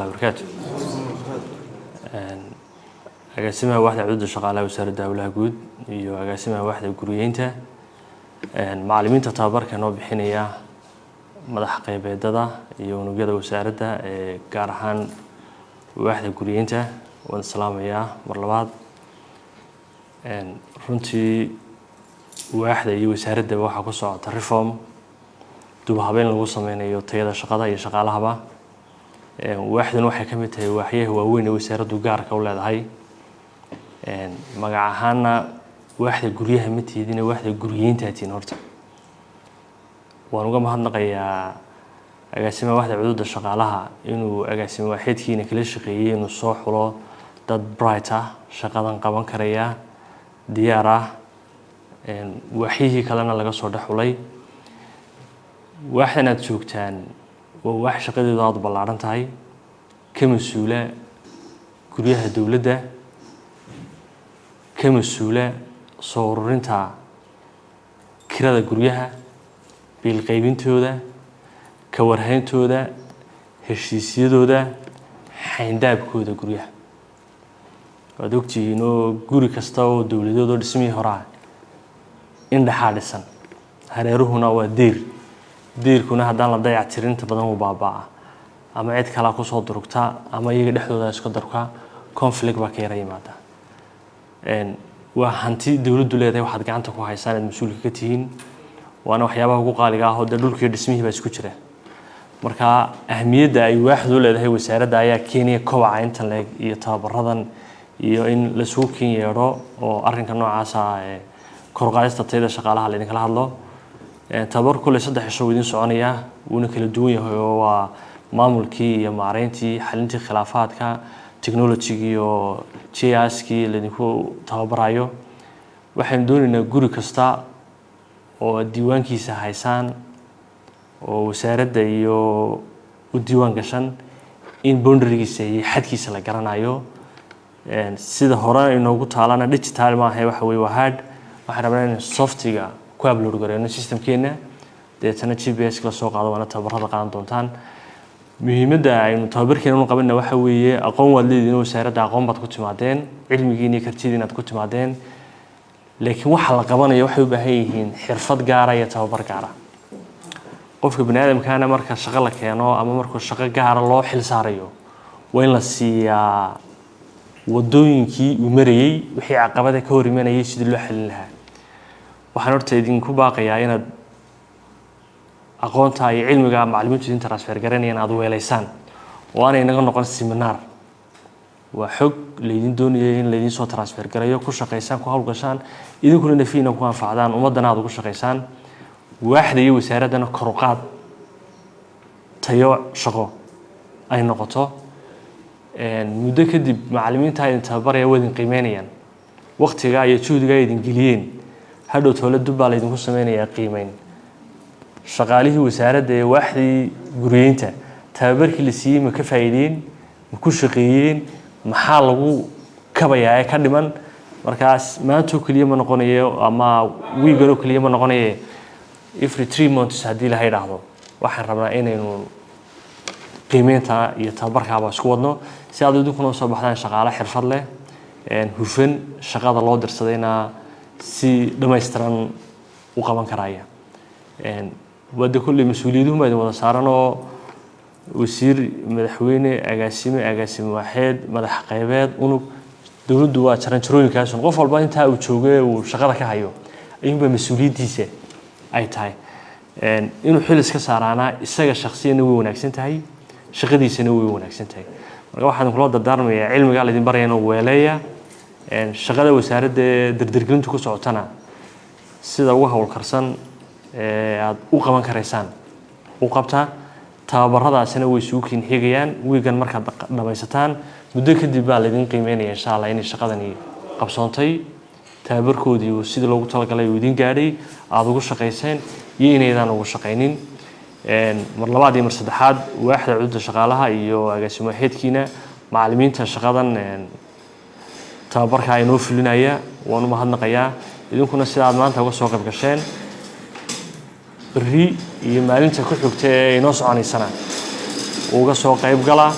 Barakaatu. Agaasimaha waaxda cududa shaqaalaha Wasaaradda Howlaha Guud iyo agaasimaha waaxda guriyeynta, macallimiinta tababarka noo bixinaya, madax qeybeedada iyo unugyada wasaaradda ee gaar ahaan waaxda guriyeynta, waan salaamayaa mar labaad. Runtii waaxda iyo wasaaraddaba waxaa ku socota reform, dib u habeyn lagu sameynayo tayada shaqada iyo shaqaalahaba. Waaxdan waxay ka mid tahay waaxyaha waaweyn ee wasaaraddu gaarka u leedahay. Magac ahaana waaxda guryaha ma tiidine, waaxda guriyeyntaa tihiin. Horta waan uga mahadnaqayaa agaasimaha waaxda cududa shaqaalaha inuu agaasimo waaxeedkiina kala shaqeeyey inuu soo xulo dad bright ah, shaqadan qaban karaya, diyaar ah, waaxyihii kalena laga soo dhex xulay. Waaxdan aad joogtaan waa waax shaqadeedu aada u ballaaran tahay, ka mas-uula guryaha dowladda, ka mas-uula soo ururinta kirada guryaha, biil qaybintooda, ka warhayntooda, heshiisyadooda, xayndaabkooda guryaha. Waad ogtihiin oo guri kasta oo dowladeed oo dhismihii horaa in dhexaa dhisan, hareeruhuna waa deyr. Deyrkuna haddaan la dayac tirin inta badan wuu baaba'aa, ama cid kalaa kusoo durugta ama iyaga dhexdooda iska durka, conflict baa ka yara yimaada. Waa hanti dowladdu leedahay waxaad gacanta ku haysaan aad mas-uulka ka tihiin, waana waxyaabaha ugu qaaliga ah oo dee dhulkiiyo dhismihii baa isku jira. Marka ahmiyadda ay waaxdu leedahay wasaaradda ayaa keenaya kobaca intan leeg iyo tababaradan iyo in laisugu kin yeedho oo arrinka noocaasa ee kor u qaadista tayada shaqaalaha laydinkala hadlo. Tababar kulle 3 cisho wuu idin soconayaa, wuuna kala duwan yahay oo waa maamulkii iyo maareyntii, xalintii khilaafaadka, technology-gii iyo GIS-kii laydinku tababarayo. Waxaynu doonaynaa guri kasta oo aad diiwaankiisa haysaan oo wasaaradda iyo u diiwaan gashan in boundary-giisa iyo xadkiisa la garanayo. Sida hore inoogu taalana digital maaha, waxa weye waa hard. Waxaan rabnaa in soft-iga ku upload gareyno system-keena, deetana GPS la soo qaado, waana tababarada qaadan doontaan. Muhiimadda aynu tababarkeena u qabana waxa weeye aqoon waad leedihiin, wasaaradda aqoon baad ku timaadeen, cilmigiin iyo kartidiin aad ku timaadeen, laakiin waxa la qabanayo waxay u baahan yihiin xirfad gaara iyo tababar gaara. Qofka bani aadamkaana marka shaqo la keeno ama markuu shaqo gaara loo xil saarayo, waa in la siiyaa wadooyinkii uu marayey, wixii caqabada ka hor imanayay sidii loo xalin lahaa. Waxaan horta idinku baaqayaa inaad aqoonta iyo cilmiga macallimiintu idin transfer garanayaan aada weelaysaan oo aanay naga noqon seminar. Waa xog laydin doonayay in laydin soo transfer garayo, ku shaqaysaan, ku howlgashaan, idinkuna nafiina ku anfacdaan, ummaddana aada ugu shaqaysaan, waaxda iyo wasaaraddana kor u qaad tayo shaqo ay noqoto. Muddo kadib macallimiinta idin tababaraya waa idin qiimeynayaan waqtigaa iyo juhdigaa idin geliyeen. Hadhow toole dub baa laydinku sameynayaa qiimeyn. Shaqaalihii wasaaradda ee waaxdii guriyeynta tababarkii la siiyey ma ka faa'iideen, ma ku shaqeeyeen, maxaa lagu kabayaa ee ka dhiman? Markaas maantoo keliya ma noqonayo ama wiiganoo keliya ma noqonaye, every 3 months haddii laha idhaahdo waxaan rabnaa inaynu qiimeynta iyo tababarkaaba isku wadno, si aad idinkuna usoo baxdaan shaqaale xirfad leh, hufan, shaqada loo dirsadayna si dhammaystiran u qaban karaya. Waa de kolley mas-uuliyaduhu baa idin wada saaran oo wasiir, madaxweyne, agaasime, agaasime waaxeed, madax qaybeed, unug, dowladdu waa jaranjarooyinkaasun. Qof walba intaa uu joogo ee uu shaqada ka hayo ayuunbaa mas-uuliyaddiisa ay tahay inuu xil iska saaraanaa. Isaga shaksiyana way wanaagsan tahay, shaqadiisana way wanaagsan tahay. Marka waxaan kula dardaarmayaa cilmigaa laydin baraya inuu weeleeya shaqada wasaaradda dardargelintu ku socotana sida ugu howlkarsan ee aada u qaban karaysaan u qabtaa. Tababaradaasina way isugu kiin xigayaan. Wiigan markaad dhamaysataan, muddo kadib baa laydin qiimeynaya insha Allah inay shaqadani qabsoontay, tababarkoodii uu sidii loogu talagalay uu idin gaadhay, aada ugu shaqayseen iyo inaydaan ugu shaqaynin. Mar labaad iyo mar saddexaad, waaxda cududa shaqaalaha iyo agaasimo waaxeedkiina, macallimiinta shaqadan tababarka inoo fulinaya waan u mahadnaqayaa. Idinkuna sida aad maanta uga soo qayb gasheen, berri iyo maalinta ku xigta ee inoo soconaysana uga soo qayb gala.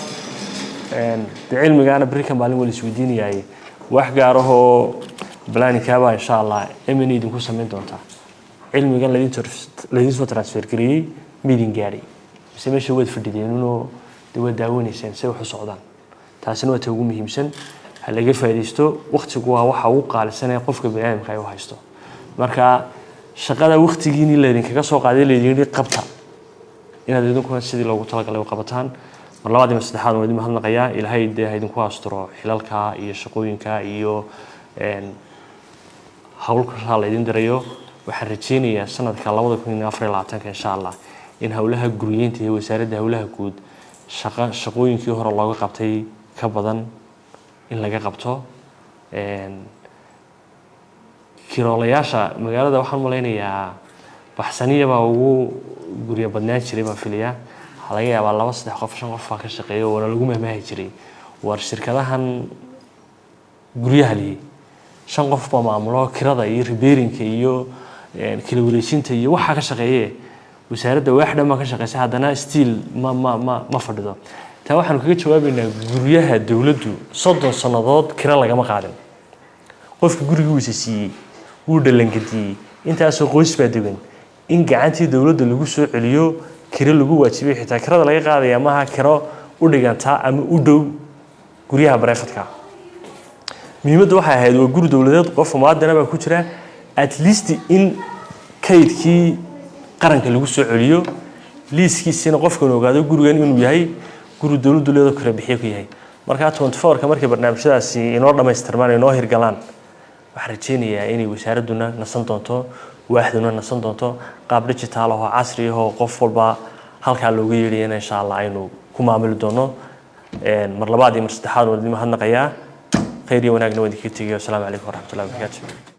Dee cilmigaana berri ka maalin waa la isweydiinayaye, wax gaar ahoo planning-kaabaa insha Allah M&E idinku samayn doontaa. Cilmigan laydin soo transfer gareeyey miidin gaadhay mise meesha waad fadhideenunoo dee waad daawanayseen say wax u socdaan? Taasina waa ta ugu muhiimsan. Ha laga faa'iidaysto waqtigu, waa waxa ugu qaalisan ee qofka baniaadamka ay u haysto. Marka shaqada waqtigiinii laydinkaga soo qaaday, laydin yidhi qabta, inaad idinkuna sidii loogu talagalay u qabataan. Mar labaad iyo mar saddexaad waan idin mahadnaqayaa. Ilaahay dee ha idinku asturo xilalka iyo shaqooyinka iyo hawlkaa laydin dirayo. Waxaan rajeynayaa sanadka 2024-ka insha Allah in howlaha guriyeynta iyo Wasaaradda Howlaha Guud shaqa shaqooyinkii hore looga qabtay ka badan in laga qabto. Kiroolayaasha magaalada waxaan malaynayaa Baxsaniya baa ugu guryo badnaan jiray baan filayaa. Waxaa laga yaabaa laba, saddex qof, shan qof baa ka shaqeeya, waana lagu mahmaahi jiray war shirkadahan guryaha lihi shan qof baa maamulo, kirada iyo repairing-ka iyo kala wareejinta iyo waxaa ka shaqeeye. Wasaaradda waax dhan baa ka shaqeysa, haddana still ma fadhido. Taa waxaanu kaga jawaabaynaa, guryaha dowladdu 30 sannadood kira lagama qaadin. Qofka gurigiisa siiyey wuu dhalangadiyey, intaasoo qoys baa degan. In gacantii dowladda lagu soo celiyo, kiro lagu waajibay, xitaa kirada laga qaadaya maaha kiro u dhiganta ama u dhow guryaha private-ka. Muhiimadda waxay ahayd waa guri dowladeed, qof muwaadina baa ku jira, at least in kaydkii qaranka lagu soo celiyo, liiskiisina qofkan ogaado gurigan inuu yahay guri dowladdu leedo, kira bixiye ku yahay. Markaa 24-ka markay barnaamijyadaasi inoo dhammaystirmaan, inoo hirgalaan, waxaan rajeynayaa inay wasaaradduna nasan doonto, waaxduna nasan doonto, qaab digital ahoo casri ahoo qof walba halkaa looga yeedhayana insha Allah aynu ku maamuli doono. Mar labaad iyo mar saddexaad waan idin mahadnaqayaa. Khayr iyo wanaagna waan idinkaga tegayo. Asalaamu calaykum waraxmatullahi wabarakaatu.